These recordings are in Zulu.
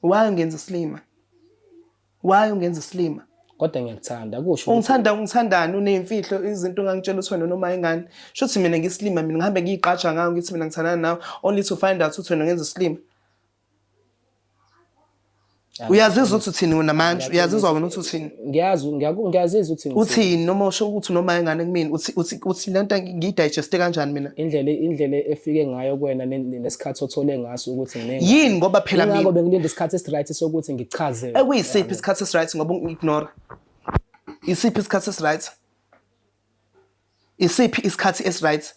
Why ungenza isilima? Why ungenza isilima? Kodwa ngiyakuthanda kusho ukuthi Ungithanda ungithandani uneyimfihlo izinto ongangitshela ukuthi wena noma ingane. Shuthi mina ngisilima mina ngihambe ngiyiqaja ngayo ngithi mina ngithandana nawe only to find out ukuthi wena ungenza isilima. Uyazizwa ukuthi uthini wena manje? Uyazizwa wena ukuthi uthini? Ngiyazi ngiyazizwa ukuthi ngithini. Uthini noma usho ukuthi noma ingane kumina uthi uthi uthi lento ngiyidigeste kanjani mina? Indlela efike ngayo kuwena nesikhathi othole ngaso ukuthi nginengane. Yini ngoba phela mina. Ingakho bengilinde isikhathi esiright sokuthi ngichaze. Ekuyisiphi isikhathi esiright ngoba ungi-ignore? Isiphi isikhathi esiright? Isiphi isikhathi esiright?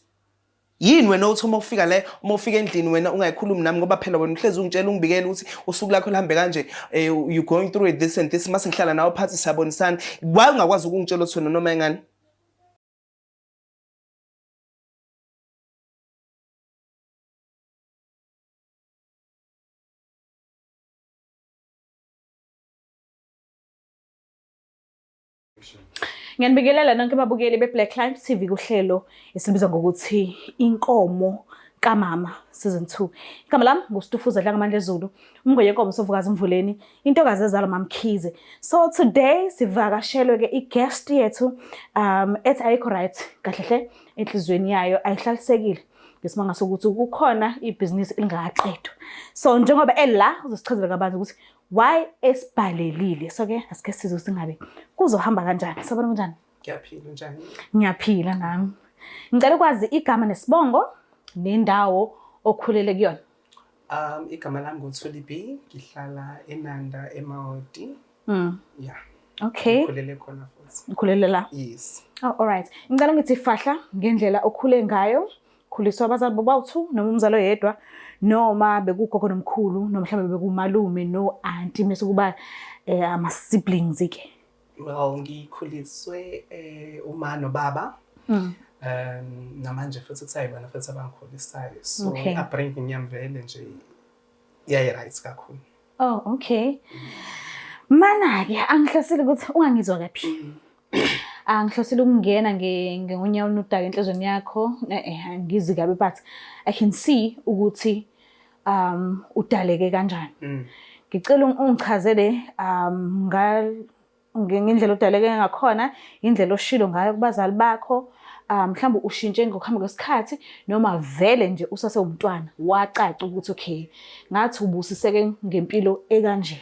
Yini wena othi uma ufika le uma ufika endlini wena ungayikhulumi nami ngoba phela wena uhlezi ungitshela ungibikela ukuthi usuku lakho lihambe kanje eh, you going through it this and this mase ngihlala nawe phansi siyabonisana why ungakwazi ukungitshela ukuthi wena noma ingane. Ngiyanibingelela nonke babukeli be-Black Life TV kuhlelo esibiza ngokuthi Inkomo kaMama Season 2. Igama lami nguStufuza Dlangamandla Zulu, umngwe yenkomo sovukazi Mvuleni, intokazi ezalwa MaMkhize. So today sivakashelwe ke i-guest yethu ethi ayikho right kahle hle enhlizweni yayo ayihlalisekile. Ngesimanga sokuthi kukhona ibhizinisi elingakaqedwa. So njengoba ela uzosichazela kabanzi ukuthi why esibhalelile. So ke asike sizwe singabe kuzohamba kanjani. Sabona kunjani? Ngiyaphila unjani? Ngiyaphila nami. Ngicela ukwazi igama nesibongo nendawo okhulele kuyona. Igama lami nguThuli B, ngihlala eNanda eMaoti. Yeah. Okay. Ngikhulele khona futhi. Ukhulele la? Yes. Oh, all right. Ngicela ngithi fahla ngendlela okhule ngayo. Khuliswa abazali bobawu-2 noma umzali oyedwa noma bekugogo nomkhulu noma mhlawumbe bekumalume no-anti mese kuba ama-siblings ke. Well, ngikhuliswe uma nobaba. Namanje futhi kusayibona futhi abangikhulisayo. So Okay. upbringing yami vele nje yayi right kakhulu. Oh, okay. Mana-ke angihlosile ukuthi ungangizwa kabi. Angihlosile ukungena ngonyawo olunodaka enhlizweni yakho. Angizi kabi but I can see ukuthi udaleke kanjani. Ngicela ungichazele ngendlela odaleke ngakhona, indlela oshilo ngayo kubazali bakho, mhlawumbe ushintshe ngokuhamba kwesikhathi noma vele nje usasewumntwana wacaca ukuthi okay ngathi ubusiseke ngempilo ekanje.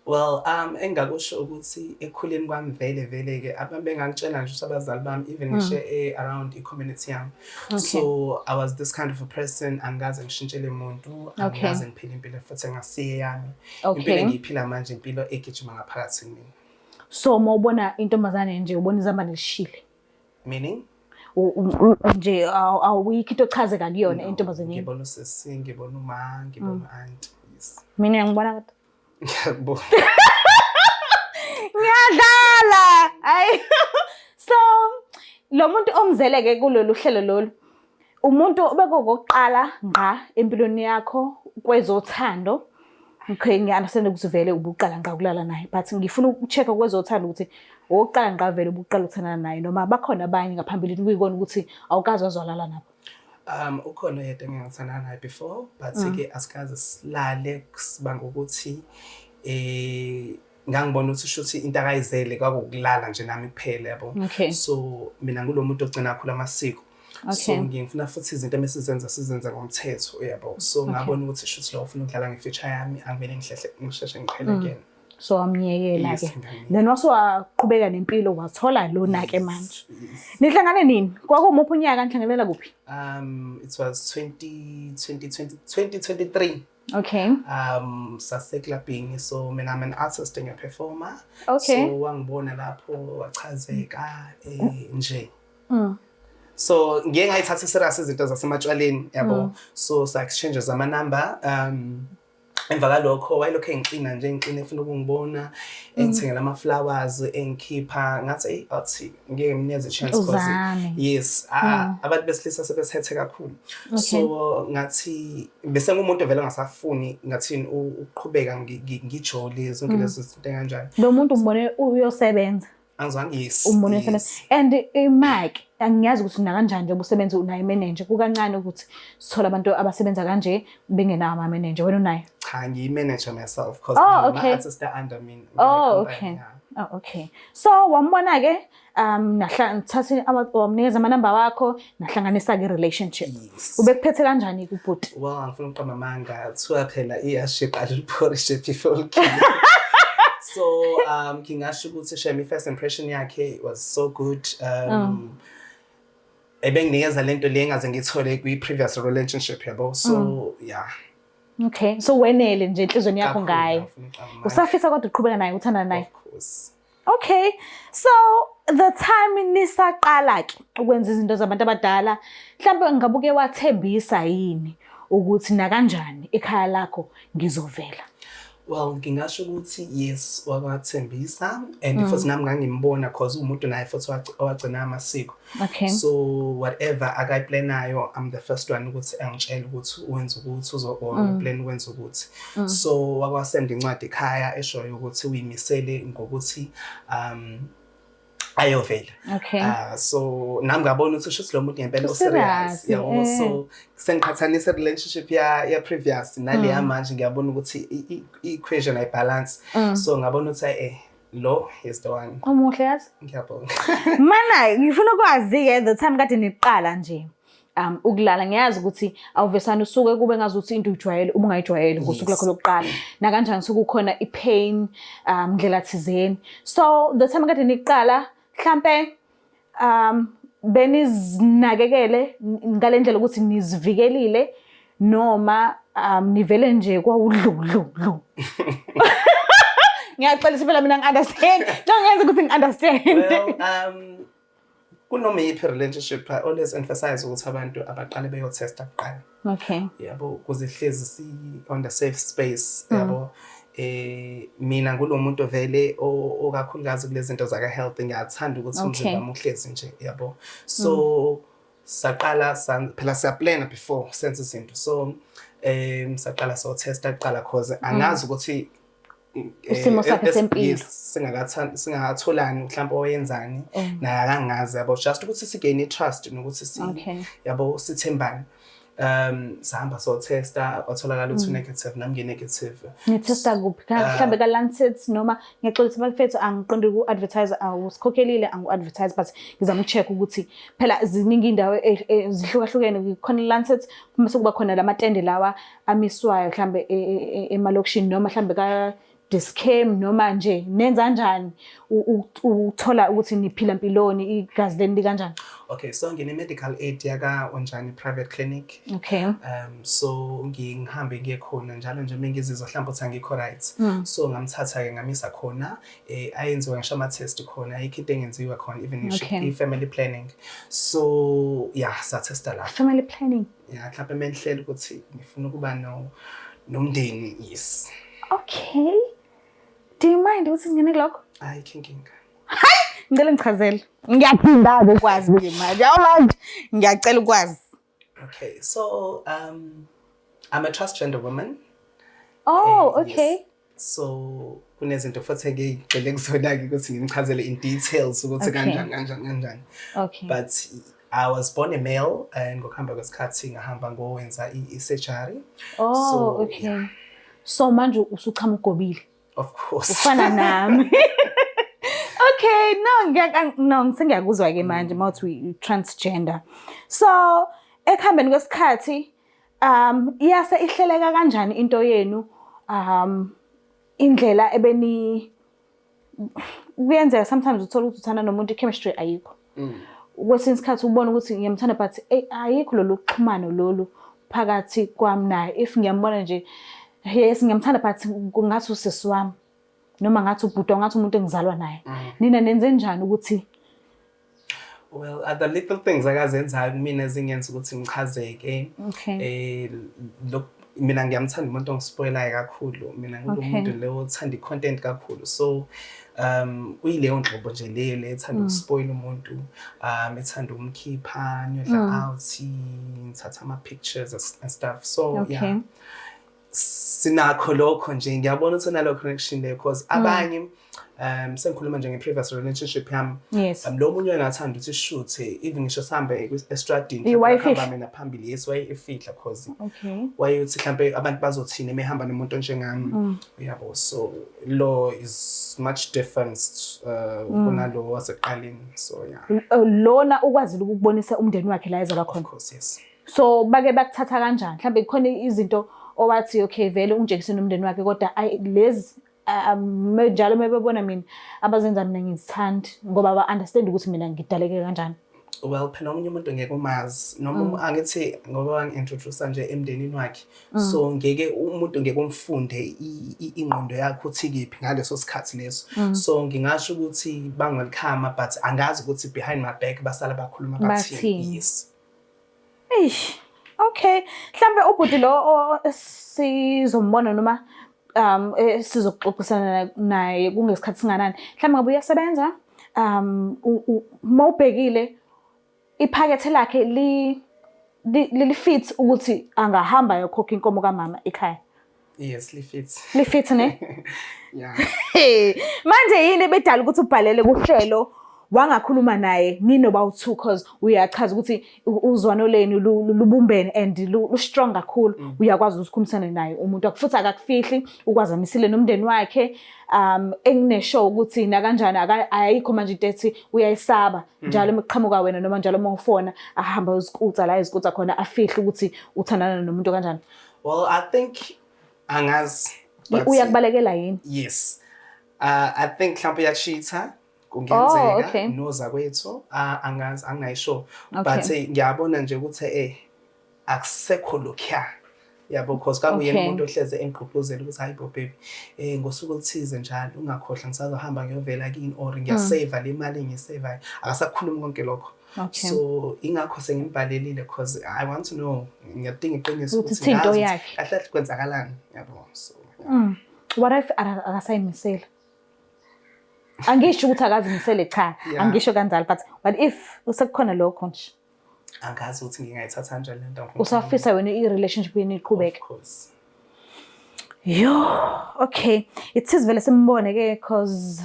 Well, engingakusho ukuthi ekukhuleni kwami vele vele ke ababengangitshela nje ukuthi abazali bami even ngisho around i-community yami. So I was this kind of a person, angikaze ngishintshele muntu, angikaze ngiphile impilo futhi engasiye yami. Impilo engiyiphila manje impilo egijima ngaphakathi kumina. So uma ubona intombazane nje ubona izambane lishile. Meaning? Nje awuyikho into ochazeka kuyona entombazaneni. Ngibona usisi, ngibona uma, ngibona u-auntie. Yes. Mina ngibona kodwa. Ngiyakubona. Ngiyadlala. Hayi. So lo muntu omzele ke kulolu hlelo lolu umuntu obekukokuqala ngqa empilweni yakho kwezothando. Okay, ngiya-understand ukuthi vele ubuqala ngqa ukulala naye but ngifuna uku-check-a kwezothando ukuthi owokuqala ngqa vele ubuqala ukuthandana naye noma bakhona abanye ngaphambilini kuyikona ukuthi awukaze wazwalala nabo. Ukhona oyedwa engangithandana naye before but ke asikaze silale sibanga ukuthi ngangibona ukuthi shuthi into akayizele kwakukulala nje nami kuphela yabo. Okay. So mina ngulo muntu ogcina kakhulu amasiko. So Okay. ngifuna futhi izinto emesizenza sizenza ngomthetho yabo. So ngabona ukuthi shuthi lo ufuna ukudlala nge-future yami angivele ngihlehle ngisheshe ngiqhele kuyena. So wamyekela Yes, ke. ngamyekela. Then wase waqhubeka nempilo wathola lona ke manje. Nihlangane nini? Kwakuwumuphi unyaka nihlanganela kuphi? It was 20 2020 2023. Okay. Saseklabhini, so mina I'm an artist and a performer. Okay. So wangibona lapho wachazeka nje. So ngiye ngayithatha serious izinto zasematshwaleni yabo. So sa exchange ama number emva kalokho wayelokhu engixina nje engixina efuna ukungibona engithengela ama flowers engikhipha ngathi hey athi ngeke nginikeze chance because Uzame. yes abantu besilisa sebethethe kakhulu. So ngathi bese ngumuntu vele ongasafuni ngathini ukuqhubeka ngijole zonke lezo zinto kanjani. Lo muntu umbone uyosebenza. Angizange yes. Umbone uyosebenza. And Mike angiyazi ukuthi una kanjani njengoba usebenza unayo manager kukancane ukuthi sithola abantu abasebenza kanje bengenawo ama manager wena unayo. Cha, ngiyi-manager myself because Oh, okay. ama-artist are under me. Oh, Ngine-company, okay. yeah. Oh, okay. So wambona ke nahla thathe wamnikeza amanamba wakho, nahlanganisa ke relationship. Yes. Ubekuphethe kanjani kubhuti? Well, angifuna ukuqamba amanga, kuthiwa phela iyashiqa liphorishe before ulikhiphe. So ngingasho ukuthi shem, i-first impression yakhe was so good. Ebenginikeza lento le engaze ngiyithole kwi-previous relationship, yabo. So yeah. Okay. So wenele nje enhlizweni yakho Kakhulu, ngaye. angifuni ukuqamba amanga. Usafisa kodwa uqhubeka naye, uthandana naye? Of course. Okay. So the time nisaqala ke ukwenza izinto zabantu abadala, mhlawumbe ngabuke wathembisa yini ukuthi nakanjani ekhaya lakho ngizovela? Well, ngingasho ukuthi yes, wakwathembisa and futhi nami ngangimbona cause umuntu naye futhi owagcina amasiko. So whatever akayiplanayo, I'm the first one ukuthi angitshele ukuthi wenza ukuthi uzo or plan ukwenza ukuthi. So wakwasenda incwadi ekhaya eshoyo ukuthi uyimisele ngokuthi ayovela. So nami ngabona ukuthi shuthi lo muntu ngempela U-serious, userious, yabo. So sengiqhathanisa relationship ya previous nale yamanje, ngiyabona ukuthi i-equation ayibalance. So ngabona ukuthi lo is the one. Umuhle, yazi. Ngiyabonga. Mana ngifuna ukwazi ke, the time kade niqala nje ukulala, ngiyazi ukuthi awuvesana usuke kube ngazuthi into uyijwayele uma ungayijwayele ngosuku lakho lokuqala, nakanjani sukukhona i-pain ndlela thizeni. So the time kade niqala, mhlambe benizinakekele ngale ndlela ukuthi nizivikelile noma nivele nje kwawudlu dlu dlu? Ngiyaxolisa phela, mina ngi-understand no ngiyenza ukuthi ngi-understand. Well, kunoma iyiphi relationship, I always emphasize ukuthi abantu abaqale beyotesta kuqala. Yabo, ukuze hlezi si on the safe space, yabo. Mina ngulo muntu vele okakhulukazi kulezi zinto zaka health, ngiyathanda ukuthi umzimba wami uhlezi nje, yabo. So saqala phela siyaplana before senze izinto, so saqala so testa kuqala cause angazi ukuthi Isimo sakhe sempilo. Yes, singakatholani mhlawumbe oyenzani naye akangazi, yabo, just ukuthi sigain i-trust nokuthi si yabo, sithembane. Sahamba so testa, watholakala ukuthi negative, nami ngi-negative. Nithesta kuphi? Mhlambe ka-Lancet noma, ngiyaxolisa bafethu, angiqondi uku-advertise, awusikhokhelile, angu-advertise, but ngizama uku-check ukuthi phela ziningi iy'ndawo zihlukahlukene. Khona i-Lancet, mase kuba khona lamatende lawa amiswayo mhlambe emalokishini noma mhlambe ka-Dis-Chem, noma nje nenza kanjani ukuthola ukuthi niphila mpiloni, igazi leni likanjani? Okay, so ngine-medical aid yaka Onjani Private Clinic. So ngihambe ngiye khona njalo nje uma ngizizwa mhlawumbe ukuthi angikho right. So ngamthatha-ke ngamisa khona, ayenziwa ngisho ama-test khona, ayikho into engenziwa khona, even ngisho i-family planning. So yeah, sathesta lapho. Family planning? Yeah, mhlawumbe menihlela ukuthi ngifuna ukuba no nomndeni, yes. Okay, do you mind ukuthi singene kulokho? Ayikho inkinga. Ngicela ngichazele, ngiyaphinda-ke ukwazi-ke manje, yaw manje ngiyacela ukwazi. Okay, so I'm a transgender woman. Oh. Yes. So kunezinto futhi engigxile kuzona-ke ukuthi ngimchazele in details ukuthi kanjani kanjani kanjani. But I was born a male and ngokuhamba kwesikhathi ngahamba ngowenza i-surgery. Oh. So, Okay, so manje usuchama ugobile? Of course. Ufana nami. Okay, no, no, sengiyakuzwa ke manje mawuthi transgender. So ekuhambeni kwesikhathi iyase ihleleka kanjani into yenu, indlela ebeni kuyenzeka sometimes uthola ukuthi uthanda nomuntu, i-chemistry ayikho. Kwesinye isikhathi ubona ukuthi ngiyamthanda, but ayikho lolu xhumano lolu phakathi kwami naye. If ngiyambona nje, yes, ngiyamthanda, but kungathi usisi wami noma ngathi ubhuti, ngathi umuntu engizalwa naye. Nina nenze njani ukuthi Well, other little things akazenzayo kumina zingenza ukuthi ngichazeke. Lo mina ngiyamthanda umuntu ongispoilayo kakhulu. Mina ngulo muntu lo othanda i-content kakhulu. So uyileyo nhlobo nje le ethanda ukuspoil umuntu, ethanda ukumkhipha niyodla out, ngithatha ama pictures and stuff. So yeah. Sinakho lokho nje, ngiyabona ukuthi unalo connection le because abanye Sengikhuluma nje nge-previous relationship yami. Yes. Lo munye engathanda ukuthi sishuthe even ngisho sihambe estradini Wayefihla? hamba mina phambili, yes, wayefihla cause wayethi mhlambe abantu bazothini emehamba nomuntu onjengami, uyabo. So lo is much different kunalo wasekuqaleni, so yeah. Lona ukwazile ukubonisa umndeni wakhe la ezalwa Of khona? course, yes. So bake bakuthatha kanjani? Mhlawumbe kukhona izinto owathi okay, vele ungitshengise nomndeni wakhe, kodwa ayi lezi njalo uma bebona mina abazenza mina ngizithandi ngoba ba-understand ukuthi mina ngidaleke kanjani. Well, phela omunye umuntu ngeke umazi noma angithi ngoba wangi-introduce nje emndenini wakhe, so ngeke umuntu ngeke umfunde ingqondo yakhe uthi kiphi ngaleso sikhathi leso. So ngingasho ukuthi bangi-welcome, but angazi ukuthi behind my back basala bakhuluma Bathini. bathini, yes. Eish. Okay. Mhlambe ubhuti lo sizombona noma sizoxoxisana naye kungesikhathi singanani. Mhlambe ngabe uyasebenza, mawubhekile iphakethe lakhe li fit ukuthi angahamba ayokhokha inkomo kamama ekhaya? Yes, li-fit. Li-fit ne? Yeah. Hey, manje yini ebedala ukuthi ubhalele kuhlelo wangakhuluma naye ninoba u-two? Cause uyachaza ukuthi uzwano lenu lubumbene and lu-strong kakhulu, uyakwazi ukukhulumisana naye umuntu wakho futhi akakufihli, ukwazamisile nomndeni wakhe, engineshow ukuthi nakanjani ayikho manje into ethi uyayisaba njalo uma kuqhamuka wena noma njalo uma ufona ahamba uyozikutsa la ezikutsa khona, afihle ukuthi uthandana nomuntu kanjani. Well, I think angazi, but Uyakubalekela yini? Yes, I think mhlawumbe uya-cheat-a, kungenzeka. Oh, okay. Noza kwethu, angazi, angayisho, but ngiyabona nje ukuthi akusekho lokhuya, yabo, cause kakuyena umuntu ohleze engigqugquzela ukuthi hayi bo baby, ngosuku oluthize njalo ungakhohlwa, ngisazohamba ngiyovela kini or ngiya-save le mali engiyi-save-ayo. Akasakhulumi konke lokho. So ingakho sengimbhalelile, cause I want to know, ngiyadinga iqiniso. Ukuthi into ngazi ukuthi yakhe. Kahle kahle kwenzakalani, yabo, so yeah. What if akasayimisela? Angisho ukuthi akazimisele, cha. Angisho kanjalo, but what if usekukhona lokho nje? Angazi ukuthi ngingayithatha kanjani le nto. Usafisa wena i-relationship yenu iqhubeke? Of course. Yo, okay. It is vele simbone ke, cause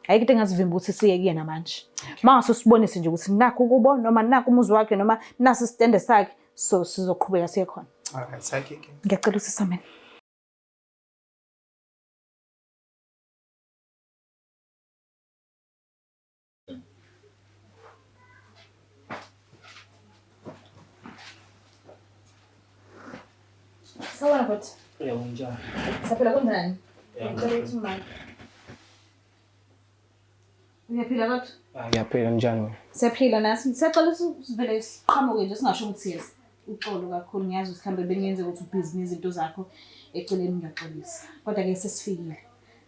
ayikho into engazivimba ukuthi siye kuyena manje. Mangase usibonise nje ukuthi nakho kubo noma nakho umuzi wakhe noma nasi isitende sakhe, so sizoqhubeka siye khona. Alright, sakhe. Ngiyacela ukuthi samene. Sawubona bhuti. Yebo, njani? Saphila, kunjani? Ngicela ukuthi mama. Uyaphila kodwa? Ngiyaphila, njani wena? Siyaphila nasi. Siyacela ukuthi sivele siqhamuke nje singasho ukuthi yes. Uxolo kakhulu, ngiyazi ukuthi mhlawumbe bengenzeka ukuthi ubhizi nezinto zakho eceleni, ngiyaxolisa. Kodwa-ke sesifikile.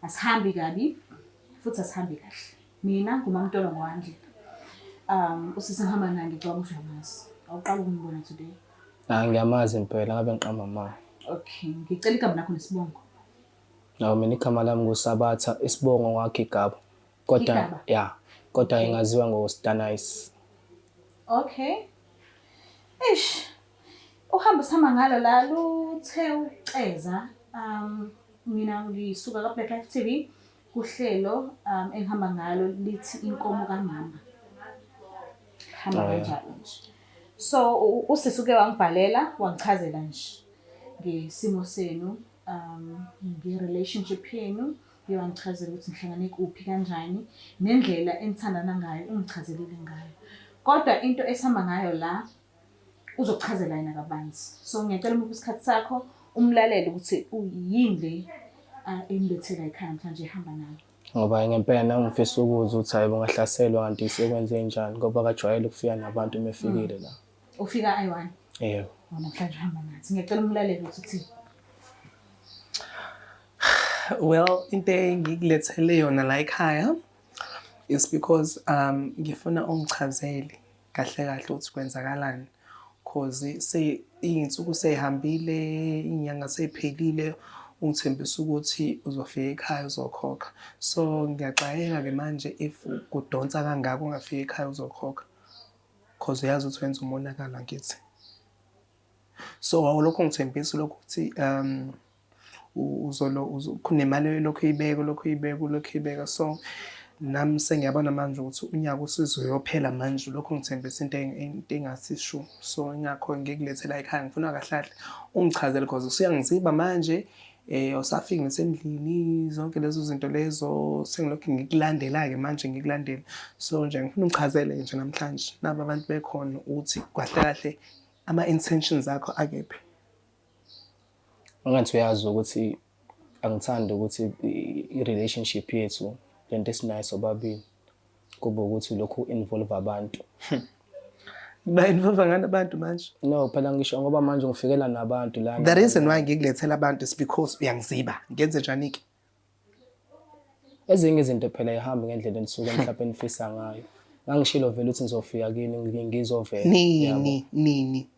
Asihambi kabi futhi asihambi kahle. Mina nguMamtolo ngowandlela. Usisi ngihamba naye ngicabanga ukuthi uyamazi. Awuqala ukumbona today. Ah, ngiyamazi impela, ngabe ngiqamba amanga. Okay, ngicela igama lakho nesibongo. Nawo mina igama lami nguSabatha, isibongo ngwaGigaba. Kodwa Gigaba? ya, kodwa ngingaziwa ngoStanice. Okay. Eish. Uhamba sihamba ngalo la luthe uceza. Mina ngisuka ka Black Life TV kuhlelo engihamba ngalo lithi inkomo kamama. Hamba kanjalo nje. So usisi uke wangibhalela wangichazela nje ngesimo senu, nge-relationship yenu, uye wangichazela ukuthi nihlangane kuphi kanjani nendlela enithandana ngayo, ungichazelile ngayo. Kodwa into esihamba ngayo la uzokuchazela yena kabanzi. So ngiyacela umuphe isikhathi sakho umlalele ukuthi uyini le emlethela ekhaya namhlanje ehamba nayo. Ngoba ngempela nami ngifisa ukuzwa ukuthi hayi bungahlaselwa kanti sekwenze njani, ngoba akajwayele ukufika nabantu uma efikile la. Ufika ayi-one? Yebo. Oh, namhlanje uhamba nathi. Ngiyacela umlalele ukuthi uthini. Well, into engikulethele yona la ekhaya is because ngifuna ungichazele kahle kahle ukuthi kwenzakalani, cause se iy'nsuku sey'hambile, iy'nyanga sey'phelile, ungithembisa ukuthi uzofika ekhaya uzokhokha. So ngiyaxakeka-ke manje if kudonsa kangaka ungafiki ekhaya uzokhokha, cause uyazi ukuthi wenza umonakalo, angithi? So wawulokhu ungithembisa lokhu ukuthi Uzolo kunemali lokhu uyibeka, lokhu uyibeka, lokhu uyibeka. So nami sengiyabona manje ukuthi unyaka usuzoyophela manje lokhu ngithembisa into engathi shu. So ingakho ngikulethela ekhaya, ngifuna kahle kahle ungichazele because usuyangiziba manje, awusafiki nasendlini, zonke lezo zinto lezo sengilokhu ngikulandela-ke manje, ngikulandela. So nje ngifuna ungichazele nje namhlanje naba abantu bekhona ukuthi kahle kahle ama-intentions akho akephi. Angathi uyazi ukuthi angithandi ukuthi i-relationship yethu lento esinayo sobabili kube ukuthi lokhu involve abantu. Ba-involve ngani abantu manje? No, phela ngisho ngoba manje ngifikela nabantu lana. The reason why ngikulethela abantu is because uyangiziba. Ngenze njani-ke? Ezinye izinto phela ayihambi ngendlela enisuke mhlawumbe nifisa ngayo. Ngangishilo vele ukuthi ngizofika kini ngizovela. Nini nini?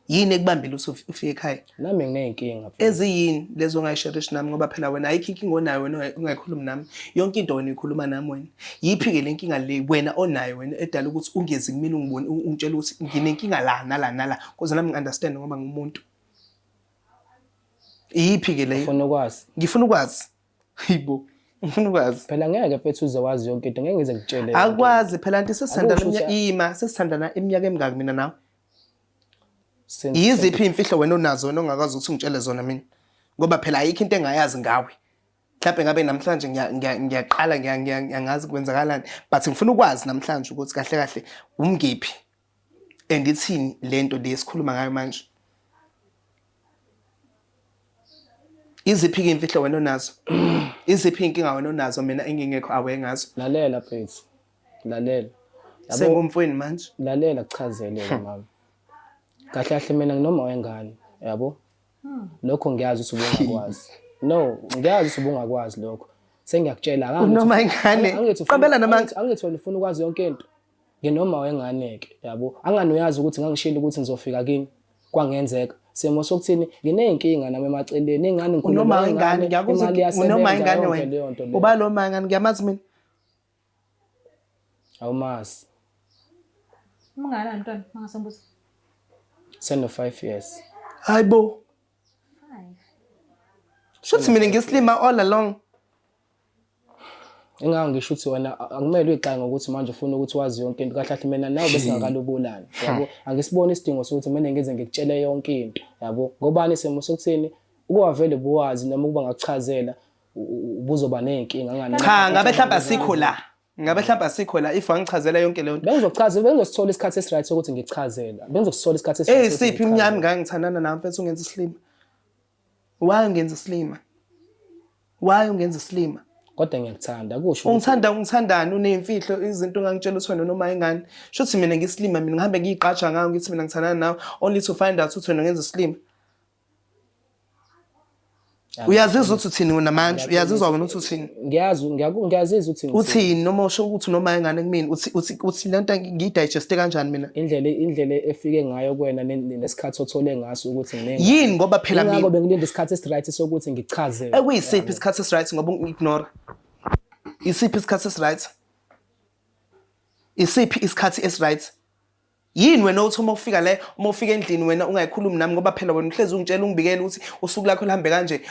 Yini ekubambile ukuthi ufike ekhaya? Nami nginey'nkinga mfethu. Eziyini lezo ongayisherishi nami ngoba phela wena ayikho inkinga onayo wena ungayikhulumi nami. Yonke into wena uyikhuluma nami wena. Yiphi-ke le nkinga le wena onayo wena edala ukuthi ungezi kumina ungibone ungitshele ukuthi nginenkinga la nala nala kuze nami ngi-understand ngoba ngumuntu. Iyiphi-ke leyo? Ufuna ukwazi? Ngifuna ukwazi. Hayibo. Ngifuna ukwazi. Phela ngeke mfethu uze wazi yonke into, ngeke ngize ngikutshele. Akwazi phela anti sesithandana iminyaka ima, sesithandana iminyaka emingaki mina nawe? Yiziphi iy'mfihlo wena onazo wena ongakwazi ukuthi ungitshele zona mina? Ngoba phela ayikho into engayazi ngawe. Mhlawumbe ngabe namhlanje ngiyaqala ngiyangazi kwenzakalani, but ngifuna ukwazi namhlanje ukuthi kahle kahle umngephi and ithini lento le esikhuluma ngayo manje. Iziphi-ke iy'mfihlo wena onazo? Iziphi iy'nkinga wena onazo mina engingekho aware ngazo? Lalela mfethu, lalela. Yabo, Sengumfweni manje. Lalela kuchazele-ke mama. Kahle kahle mina nginoma wengane, yabo? Lokho ngiyazi ukuthi ubungakwazi. No, ngiyazi ukuthi ubungakwazi lokho. Sengiyakutshela angithi Unoma ingane. Angithi Qambela namanga. Angithi wena ufuna ukwazi yonke into. Nginoma wengane-ke, yabo? Angani uyazi ukuthi ngangishilo ukuthi ngizofika kini. Kwangenzeka. Simo sokuthini nginey'nkinga nami emaceleni, ingane ngikhulelwe Unoma ingane, ingane, ngiyakuzwa imali iyasebenza unoma ingane yonke wena. leyo nto leyo. Uba lo ma ingane ngiyamazi mina. Awumazi. Umnganani mntwana mangasembuza? Seno 5 years. Hayibo. 5. Shuthi mina ngisilima all along. Ingakho ngisho ukuthi wena akumele uyixake ngokuthi manje ufuna ukuthi wazi yonke into. Kahle kahle mina nawe besingakalobolani. Yabo, angisiboni isidingo sokuthi mina ngize ngikutshele yonke into. Yabo, ngobani isimo sokuthini ukuba vele buwazi noma ukuba ngakuchazela ubuzoba nezinkinga ngani. Cha, ngabe mhlawumbe asikho la. Ngabe mhlawumbe asikho la if wangichazela yonke leyo nto. Bengizochaza, bengizosithola isikhathi esiright sokuthi ngikuchazela. Bengizosithola isikhathi esiright. Ey siphi iminyaka ngangithandana nawe mfethu ungenza isilima. Why ungenza isilima? Why ungenza isilima? Kodwa ngiyakuthanda kusho. Ungithanda ungithandani uneyimfihlo izinto ongangitshela ukuthi wena noma ingane. Shuthi mina ngisilima mina ngihambe ngiyiqaja ngayo ngithi mina ngithandana nawe only to find out ukuthi wena ungenza isilima. Uyazizwa ukuthi uthini wena manje? Uyazizwa wena ukuthi uthini? Ngiyazi ngiyazizwa ukuthi uthini noma usho ukuthi noma ingane kumina uthi uthi uthi lento ngiyidigeste kanjani mina? Indlela efike ngayo kuwena nesikhathi othole ngaso ukuthi nginengane. Yini ngoba phela mina Ingakho bengilinde isikhathi esiright sokuthi ngichazele. Ekuyisiphi isikhathi esiright ngoba ungi-ignore? Isiphi isikhathi esiright? Isiphi isikhathi esiright? Yini wena othi uma ufika le uma ufika endlini wena ungayikhulumi nami ngoba phela wena uhlezi ungitshela ungibikela ukuthi usuku lakho lihambe kanje,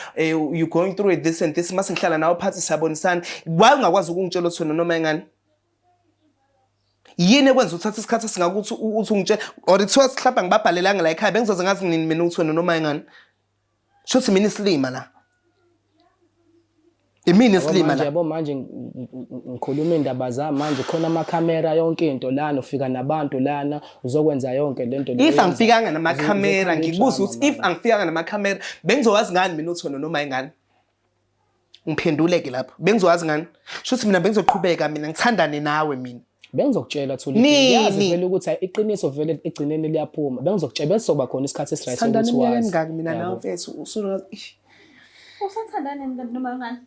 you going through it this and this, mase ngihlala nawe phansi siyabonisana. Why ungakwazi ukungitshela ukuthi wena noma ingane? Yini ekwenza uthathe isikhathi esingaka ukuthi uthi ungitshela or kuthiwa mhlawumbe angibabhalelanga la ekhaya bengizoze ngazi nini mina ukuthi wena noma ingane? Shuthi mina isilima la. Imini isilima la. Yabo manje ngikhuluma indaba zami manje khona amakhamera yonke into lana ufika nabantu lana uzokwenza yonke lento le. If angifikanga namakhamera ngikubuza ukuthi if angifikanga namakhamera bengizowazi ngani mina uthi wena noma ingane? Ngiphendule ke lapho. Bengizowazi ngani? Shuthi mina bengizoqhubeka mina ngithandane nawe mina. Bengizokutshela Thuli, ngiyazi vele ukuthi iqiniso vele egcineni liyaphuma. Bengizokutshela besizoba khona isikhathi esiright sokuthi wazi. Emingaki mina nawe mfethu usuna Usathandana nini noma ngani?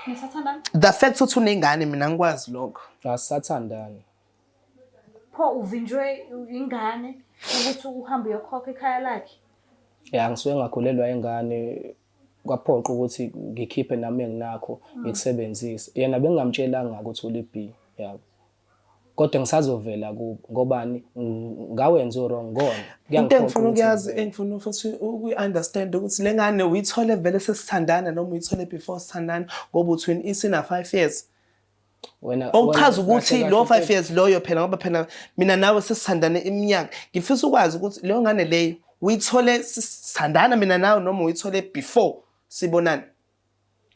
Nisathandana? The fact ukuthi unengane mina ngikwazi lokho. Asisathandani. Pho uvinjwe ingane ukuthi uhambe uyokhokha ekhaya lakhe? Ya ngisuke ngakhulelwa ingane kwaphoqa ukuthi ngikhiphe nami enginakho ngikusebenzise. Yena bengingamtshelanga ukuthi uLib yabo. Kodwa ngisazovela kubo ngobani ngawenza u-wrong ngona. Into engifuna ukuyazi engifuna futhi ukuyi-understand ukuthi le ngane uyithole vele sesithandana noma uyithole before sithandana ngoba uthwini isina 5 years. Wena okuchaza ukuthi lo 5 years loyo phela ngoba phela mina nawe sesithandane iminyaka ngifisa ukwazi ukuthi leyo ngane leyo uyithole sithandana mina nawe noma uyithole before sibonana.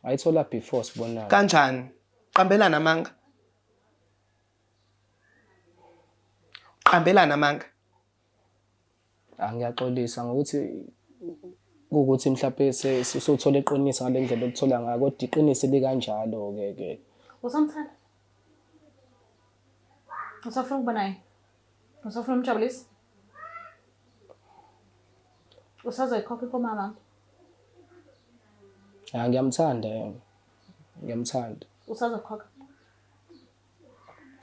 Ayithola before sibonana. Kanjani? Qambelana amanga. Qambelana amanga. Angiyaxolisa ngokuthi kuwukuthi mhlawumbe usuthola iqiniso ngale ndlela okuthola ngayo kodwa iqiniso likanjalo-ke ke. Usamthanda? Usafuna ukuba naye? Usafuna umjabulisa? Usazoyikhokha inkomo kamama? Ya ngiyamthanda yena. Ngiyamthanda. Usazokhokha?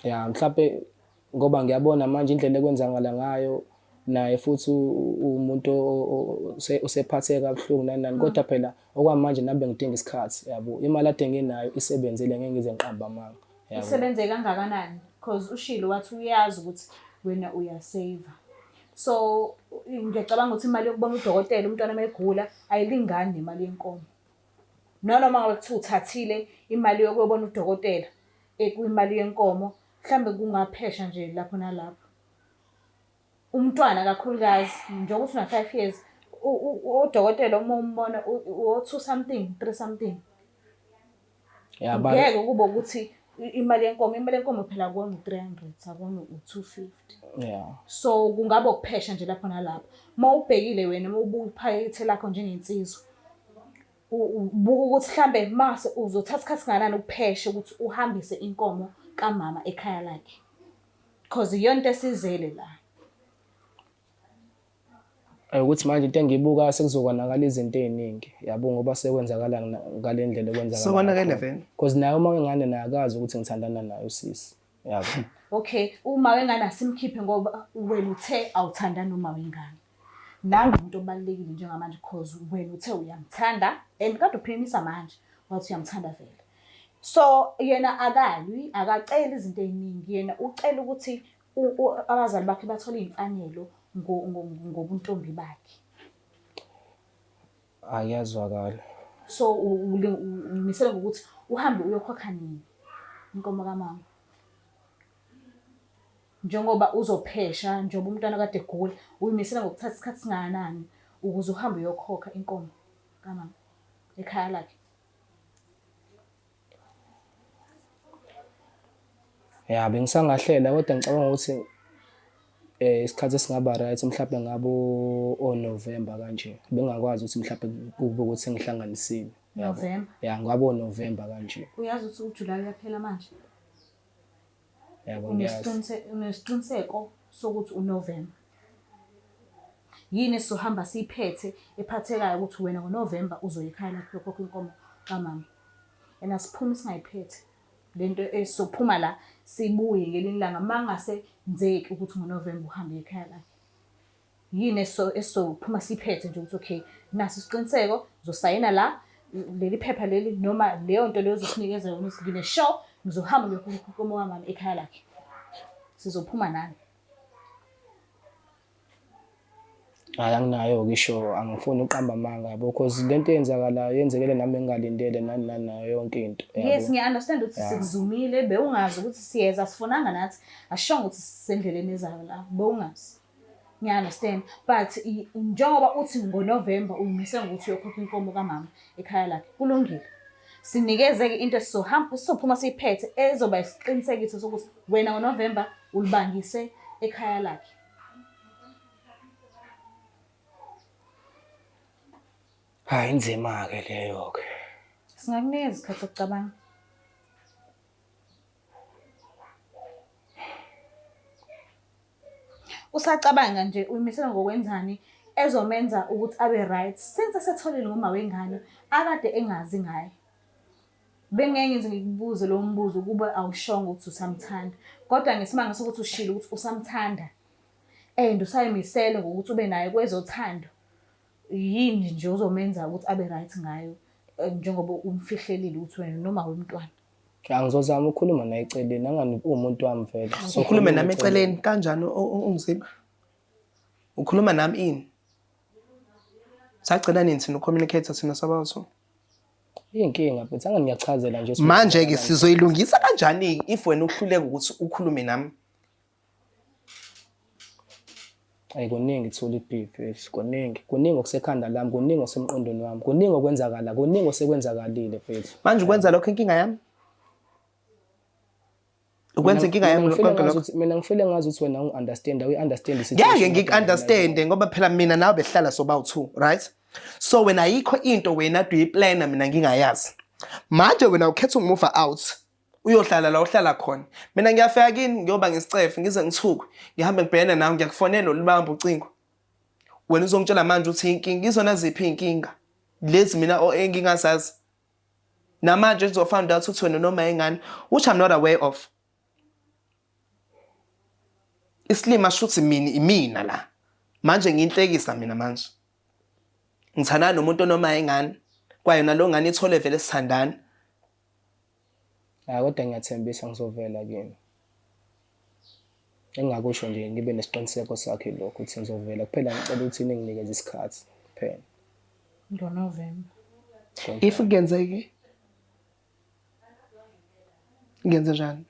Ya mhlawumbe ngoba ngiyabona manje indlela ekwenzakala ngayo naye futhi umuntu usephatheke kabuhlungu nani nani kodwa phela okwamanje nami bengidinga isikhathi yabo imali ade nginayo isebenzile ngeke ngize ngiqambe amanga yabo. Isebenze kangakanani? Because ushilo wathi uyazi ukuthi wena uyaseva. So ngiyacabanga ukuthi imali yokubona udokotela umntwana uma egula ayilingani nemali yenkomo. Nanoma ngabe kuthiwa uthathile imali yokuyobona udokotela ekwimali yenkomo, mhlambe kungaphesha nje lapho nalapho. Umntwana kakhulukazi njengoba uthi una-five years, udokotela uma umbona o-two something, three something. Ngeke kube ukuthi imali yenkomo, imali yenkomo phela akuwona u-300, akuwona u-250. Yeah. So kungaba ukuphesha nje lapho nalapho. Uma ubhekile wena uma ubuka iphakethe lakho njengensizwa, ubuka ukuthi mhlambe mase uzothatha isikhathi singakanani ukuphesha ukuthi uhambise inkomo kamama ekhaya lakhe. Cause iyona into esizele la. Ukuthi manje into engiyibuka sekuzokonakala izinto ey'ningi yabo ngoba sekwenzakala ngale ndlela ekwenzakala Sekonakele vele. Because naye uma wengane naye akazi ukuthi ngithandana naye usisi yabo. Okay, uma wengane asimkhiphe ngoba wena uthe awuthandani noma wengane. Nangu umuntu obalulekile njengamanje cause wena uthe uyamthanda and kade uphimisa manje wathi uyamthanda vele. So yena akalwi, akaceli izinto ey'ningi yena ucela ukuthi abazali bakhe bathole iy'mfanelo ngobuntombi bakhe. Ayazwakala. So umisele ngokuthi uhambe uyokhokha nini inkomo kamama? Njengoba uzophesha njengoba umntwana kade egula, uyimisele ngokuthatha isikhathi singakanani ukuze uhambe uyokhokha inkomo kamama ekhaya lakhe? Ya bengisangahlela kodwa ngicabanga ukuthi isikhathi esingaba right mhlampe ngabo o-November kanje. Bengingakwazi ukuthi mhlampe kube ukuthi sengihlanganisile. November? Ya ngabo o-November kanje. Uyazi ukuthi uJuly uyaphela manje? Yabo ngiyazi. Unesiqiniseko sokuthi uNovember. Yini esizohamba siyiphethe ephathekayo ukuthi wena ngoNovember uzoya ekhaya lakho uyokhokha inkomo kamama. And asiphumi singayiphethe lento esizophuma la sibuye ngelinye ilanga mangase nzeki ukuthi ngoNovember uhambe ekhaya lakhe. Yini esizophuma siyiphethe nje ukuthi okay nasi isiqiniseko uzosayina la leli phepha leli noma leyo nto leyo ozosinikeza yona ukuthi ngine-sure ngizohamba ngiyokhokha inkomo kamama ekhaya lakhe. Sizophuma nani. Hhayi anginayo-ke isho angifuni ukuqamba amanga yabo cause lento eyenzakalayo yenzekele nami engingalindele nani nani nayo yonke into yabo. Yes, ngiya-understand ukuthi sikuzumile, bewungazi ukuthi siyeza, asifunanga nathi, asishongo ukuthi sisendleleni ezayo la, bewungazi. Ngiya-understand but njengoba uthi ngoNovember uyimise ngokuthi uyokhokha inkomo kamama ekhaya lakhe, kulungile. Sinikeze-ke into esizohamba sizophuma siyiphethe ezoba isiqinisekiso sokuthi wena ngoNovember ulibangise ekhaya lakhe. Hayi inzima-ke leyo-ke. Singakunikeza isikhathi sokucabanga. Usacabanga nje uyimisela ngokwenzani ezomenza ukuthi abe right since esetholile ngoma wengane akade engazi ngaye. Bengeke ngize ngikubuze lowo mbuzo ukuba awushongo ukuthi usamthanda. Kodwa ngesimanga sokuthi ushilo ukuthi usamthanda and usayimisele ngokuthi ube naye kwezothando, yini nje ozomenza ukuthi abe right ngayo njengoba umfihlelile ukuthi wena noma wemntwana. Angizozama ukukhuluma naye eceleni angani uwumuntu wami vele. So ukhulume nami eceleni kanjani ungiziba? Ukhuluma nami ini? Sagcina nini thina ucommunicate thina sabathu? Iyinkinga mfethu angani ngiyachazela nje. Manje ke sizoyilungisa kanjani if wena uhluleka ukuthi ukhulume nami? Ayi kuningi Thuli B mfethu, kuningi. Kuningi okusekhanda lami, kuningi okusemqondweni wami, kuningi okwenzakala, kuningi osekwenzakalile mfethu. Manje ukwenza lokho inkinga yami? Ukwenza inkinga yami Mina ngifile konke ngazi lokho? ukuthi mina ngifile ngazi ukuthi wena ungi-understand, awuyi-understand i-situation Ngeke okade ngiku-understande ngoba phela mina nawe behlala sobawu-two, right? So wena ayikho into wena ade uyiplana mina ngingayazi. Manje wena ukhetha ukumove out. Uyohlala la uhlala khona. Mina ngiyafika kini ngiyoba ngisicefe ngize ngithukwe. Ngihambe ngibhekene nawe ngiyakufonela ulibamba ucingo. Wena uzongitshela manje uthi inkinga izona ziphi inkinga lezi mina engingazazi. Namanje ngizofound out ukuthi wena noma ingane which I'm not aware of. Isilima shuthi mina imina la. Manje nginhlekisa mina manje. Ngithandana nomuntu onoma ingane. Kwayona lo ngane ithole vele sithandana. Hayi kodwa ngiyathembisa ngizovela kini. Engingakusho nje ngibe nesiqiniseko sakhe lokho ukuthi ngizovela kuphela ngicela ukuthi ninginikeze isikhathi kuphela. NgoNovemba. If kungenzeki ngenze njani?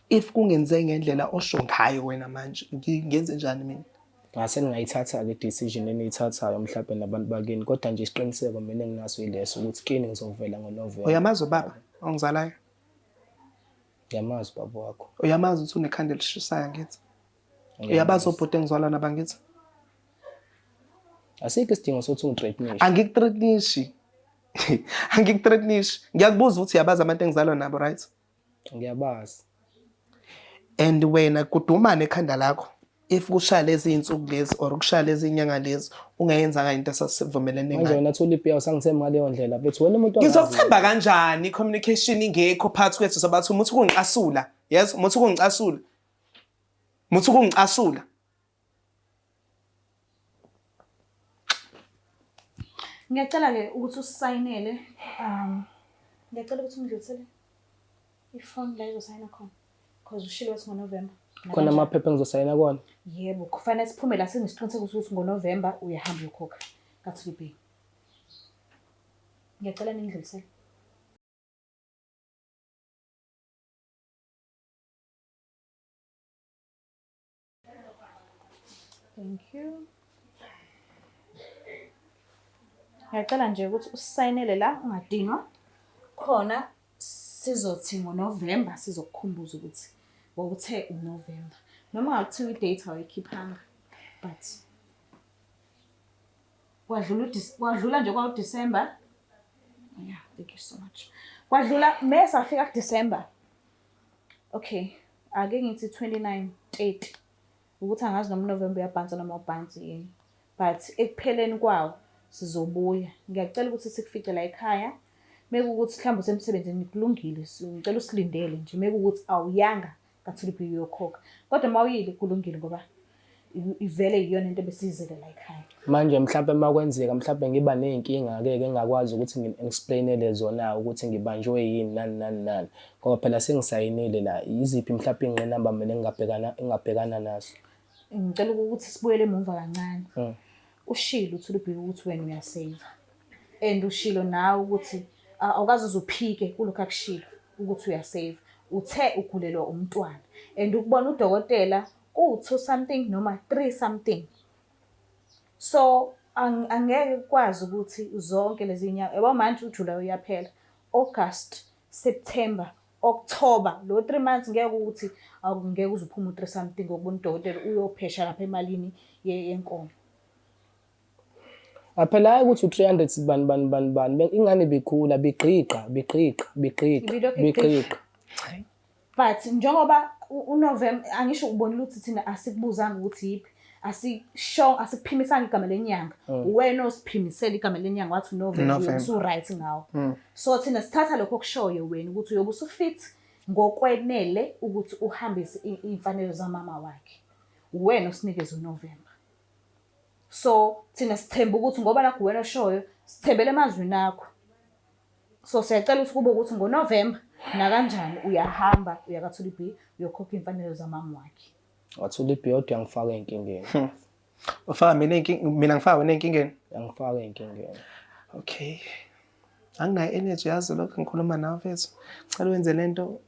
If kungenzeki ngendlela osho ngayo wena manje ngenze njani mina? Ngase ningayithatha-ke i-decision eniyithathayo mhlawumbe nabantu bakini kodwa nje isiqiniseko mina enginaso yileso ukuthi kini ngizovela ngoNovemba. Uyamazi ubaba ongizalayo? Ngiyamazi ubaba wakho. Uyamazi ukuthi unekhanda elishisayo angithi? Uyabazi obhuti engizwala nabo angithi? Asikho isidingo sokuthi ungithreatenishe. Angikuthreatenishi. Angikuthreatenishi. Ngiyakubuza ukuthi uyabazi abantu engizalwa nabo right? Ngiyabazi. And wena kudumane ekhanda lakho if kushaya lezi iy'nsuku lezi or kushaya lezi iy'nyanga lezi ungayenzanga into esasivumelene Manje ngayo. wena Thuli Bhiya usangithemba ngaleyo ndlela mfethu wena umuntu ongaziyo. Ngizokuthemba kanjani i-communication ingekho phakathi kwethu sobathu umuthi ukungicasula yes umuthi ukungicasula muthi ukungicasula Ngiyacela-ke ukuthi usisayinele. Um, ngiyacela ukuthi ungidlulisele ifoni la izosayina khona. Because ushilo wathi ngoNovember. Khona amaphepha engizosayina kuwona. Yebo, kufanele siphume la sinesiqiniseko sokuthi ngoNovember uyahamba uyokhokha ka-Thuli Bay. Ngiyacela ningidlulisele. Thank you. Ngiyacela nje ukuthi usayinele la ungadinwa. Khona sizothi ngoNovember sizokukhumbuza ukuthi wawuthe uNovember. Noma ngakuthiwa i-date awuyikhiphanga but kwadlula kwadlula nje kwawu-December. Yeah, thank you so much. Kwadlula mese afika kuDecember. Okay, ake ngithi 29 30 ukuthi angazi noma uNovember uyabhansa noma ubhansi yini but ekupheleni kwawo sizobuya. Ngiyacela ukuthi sikufice la ekhaya. Mekuwukuthi mhlawumbe usemsebenzini kulungile, ngicela usilindele nje mekuwukuthi awuyanga kaThuli uyokhokha. Kodwa uma uyile kulungile ngoba ivele iyona into ebesiyizele la ekhaya. Manje mhlampe uma kwenzeka mhlampe ngiba ney'nkinga-ke ke ngingakwazi ukuthi ngi-explain-ele zona ukuthi ngibanjwe yini nani nani nani ngoba phela sengisayinile la yiziphi mhlampe iy'ngqinamba mina engingabhekana engingabhekana nazo. Ngicela ukuthi sibuyele emuva kancane. Ushilo uThuli Bheki ukuthi wena uyaseyiva and ushilo nawe ukuthi awukaze uze uphike kulokhu akushilo ukuthi uyaseyiva. Uthe ugulelwa umntwana and ukubona udokotela kuwu-two something noma three something. So angeke kukwazi ukuthi zonke lezi nyanga yabo manje uJuly uyaphela, August, September, October lo 3 months ngeke ukuthi ngeke uze uphume u-3 something ngokubona udokotela uyophesha lapha emalini yenkomo. Phela hayi ukuthi u-300 bani bani bani bani ingane bikhula bigqigqa bigqigqa bigqigqa Ibilokhu bigqigqa. But njengoba uNovember angisho ubonile ukuthi thina asikubuzanga ukuthi yiphi asisho asikuphimisanga igama lenyanga uwena osiphimisela igama lenyanga wathi uNovember November. usu-right ngawo so thina sithatha lokho okushoyo wena ukuthi uyobe usufit ngokwenele ukuthi uhambise iy'mfanelo zamama wakhe uwena osinikeze uNovember so thina sithemba ukuthi ngoba nakho uwena oshoyo sithembele emazwini akho. So siyacela ukuthi kube ukuthi ngoNovember nakanjani uyahamba uyakathula iB uyokhokha imfanelo zamama wakhe. Wathula iB yodwa yangifaka ey'nkingeni. Ufaka mina ey'nkingeni, mina ngifaka wena ey'nkingeni. Yangifaka ey'nkingeni. Okay. Anginayo energy yazi lokho ngikhuluma nawe mfethu. Cela wenze lento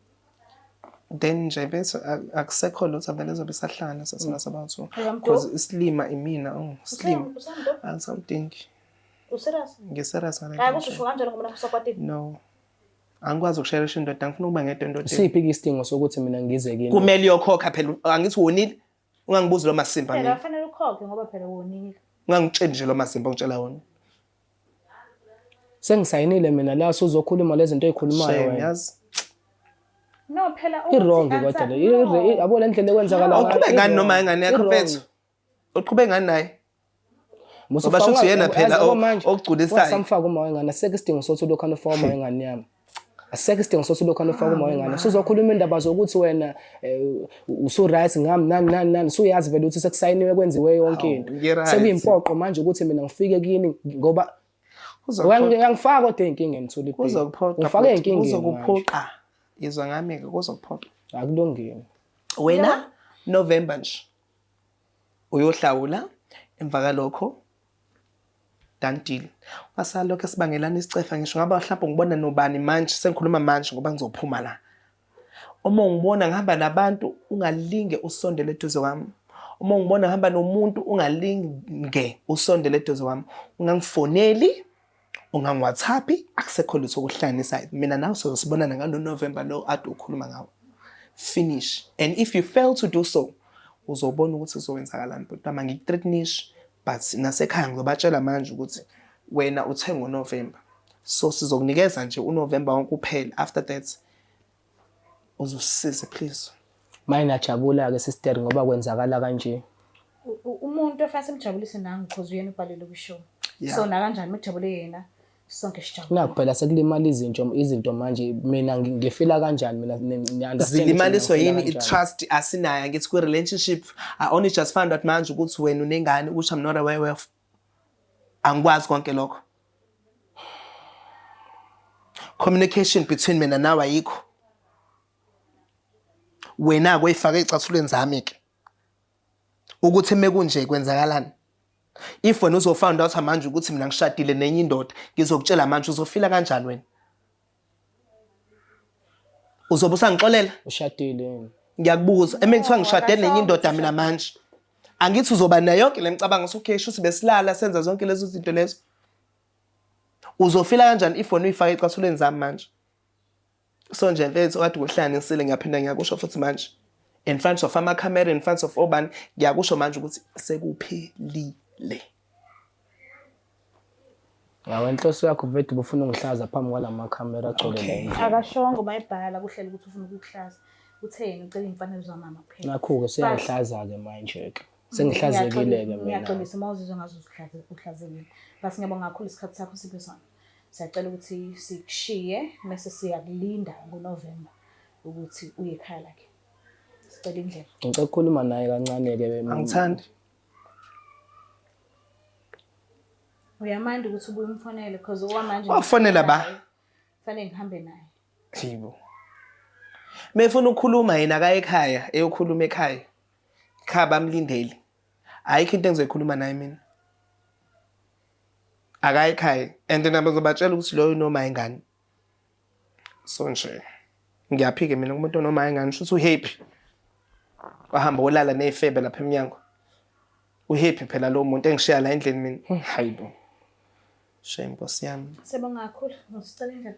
then nje mfethu akusekho lutho vele ezobe isahlangana sasina sabantu. Because isilima imina, oh, isilima. Angisamdingi. Userious? Ngiserious ngale. Hayi kusho kanjalo ngoba nakho usakwatile. No. Angikwazi ukusherisha indoda, ngifuna ukuba ngedwa endodeni. Siphi isidingo sokuthi mina ngize kini? Kumele uyokhokha phela, angithi wonile. Ungangibuzi lo masimba Phela mina. kufanele ukhokhe ngoba phela wonile. Ungangitsheli nje lo masimba ongitshela wona. Sengisayinile mina la usuzokhuluma lezi zinto oyikhulumayo Shame wena. yazi. No phela ukuthi I-wrong kodwa le. Yabo le ndlela ekwenzakala ngayo. Awuqhube ngani noma ingane yakho I-wrong. mfethu? Uqhube ngani naye? Musa Ngoba ufaka- shuthi uyena phela yazi yabo manje, okugculisayo. Wasamfaka uma wengane asekho isidingo sokuthi ulokhu anofaka uma wengane yami. Asekho isidingo sokuthi ulokhu anofaka uma wengane. Usuzokhuluma indaba zokuthi wena usu-right ngami nani nani nani usuyazi vele ukuthi sekusayiniwe kwenziwe yonke into. Ngi-right. Sekuyimpoqo manje ukuthi mina ngifike kini ngoba Kuzokuphoqa. uyangifaka kodwa ey'nkingeni Thuli B. Kuzokuphoqa. Ungifake futhi, ey'nkingeni manje. Kuzokuphoqa. Izwa ngami-ke kuzokuphoqa. Akulungile. Wena November nje uyohlawula emva kalokho done deal. Ungasala lokho esibangelana isicefa ngisho ngaba mhlawumbe ngibona nobani manje sengikhuluma manje ngoba ngizophuma la. Uma ungibona ngihamba nabantu ungalinge usondele eduze kwami. Uma ungibona ngihamba nomuntu ungalinge usondele eduze kwami. Ungangifoneli, ungangi-WhatsApp, akusekho lutho okuhlanganisayo. Mina nawe sizosibonana ngalo November lo ade ukhuluma ngawo. Finish. And if you fail to do so, uzobona ukuthi kuzowenzakalani bhuti wami. Angikuthreatenishi but nasekhaya ngizobatshela manje ukuthi wena uthe ngoNovember. So sizokunikeza nje uNovember wonke uphele. After that uzosisiza please. Maye najabula-ke sister ngoba kwenzakala kanje. Umuntu ofanele simjabulise nangu cause uyena ubhalele kwishow. Yeah. So nakanjani mekujabule yena sonke sijabule. Nakhu phela sekulimala izinto manje mina ngifila kanjani mina ni-understand ukuthi Zilimaliswa mina yini ngifila kanjani. i-trust asinayo angithi kwi-relationship. I only just found out manje ukuthi wena unengane which I'm not aware of. Angikwazi konke lokho. Communication between mina nawe ayikho. Wena kweyifaka ezicathulweni zami ke. Ukuthi mekunje kwenzakalani? If wena uzofound out manje ukuthi mina ngishadile nenye indoda, ngizokutshela manje uzofila kanjani wena? Uzobe usangixolela? Ushadile yini? Ngiyakubuza, eme kuthiwa ngishade nenye indoda mina manje. Angithi uzoba nayo yonke le micabango okay shuthi besilala senza zonke lezo zinto lezo. Uzofila kanjani if wena uyifaka ecathulweni zami manje? So nje mfethu kade kuhlanganisile ngiyaphinda ngiyakusho futhi manje. In front of ama camera, in front of obani, ngiyakusho manje ukuthi sekuphelile. Hawu inhloso yakho vele ubufuna ungihlaza phambi kwalama camera agcwele la endlini. Akashongo mayebhala kuhlela ukuthi ufuna ukukuhlaza. Uthe yena ucela iy'mfanelo zamama kuphela. Nakhu-ke seyangihlaza-ke manje-ke. Sengihlazekile-ke mina. Ngiyaxolisa uma uzizwa ngaze uhlazekile. But ngiyabonga kakhulu isikhathi sakho siphe sona. Siyacela ukuthi sikushiye mese siyakulinda ngoNovember ukuthi uye ekhaya lakhe. Sicela indlela. Ngicela ukukhuluma naye kancane-ke. Angithandi. Uyamanda ukuthi ubuye umfonele because okwamanje Wakufonela ba? Fanele ngihambe naye. Yibo. Mefuna ukukhuluma yena akaye ekhaya, eyokhuluma ekhaya. Ekhaya bamlindele. Ayikho into engizoyikhuluma naye mina. Akaye ekhaya and nabo ngizobatshela ukuthi loyo noma ingane. So nje ngiyaphike mina kumuntu onoma ingane shuthi uhappy. Wahamba wolala nezifebe lapha eminyango. Uhappy phela lo muntu engishiya la endlini mina. Hayibo. Shame Nkosi yami. Siyabonga kakhulu. Ngisicela indlela.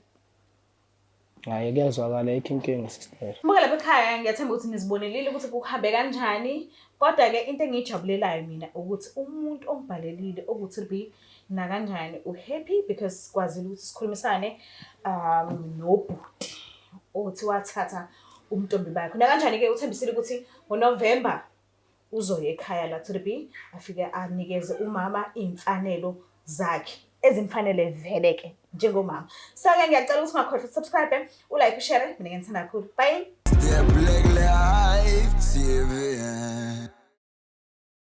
Hhayi kuyazwakala ayikho inkinga sister. Buka lapha ekhaya ngiyathemba ukuthi nizibonelile ukuthi kuhambe kanjani. Kodwa-ke into engiyijabulelayo mina ukuthi umuntu ongibhalelile ukuthi B nakanjani u-happy because sikwazile ukuthi sikhulumisane nobhuti othi wathatha umntombi bakhe. Nakanjani-ke uthembisile ukuthi ngoNovember uzoya ekhaya la to the B afike anikeze umama iy'mfanelo zakhe ezimfanele vele ke njengomama. So-ke ngiyacela ukuthi ungakhohlwa ukusubscribe, ulike, ushare. Mina ngiyandithanda kakhulu. Bye. The Black Life TV.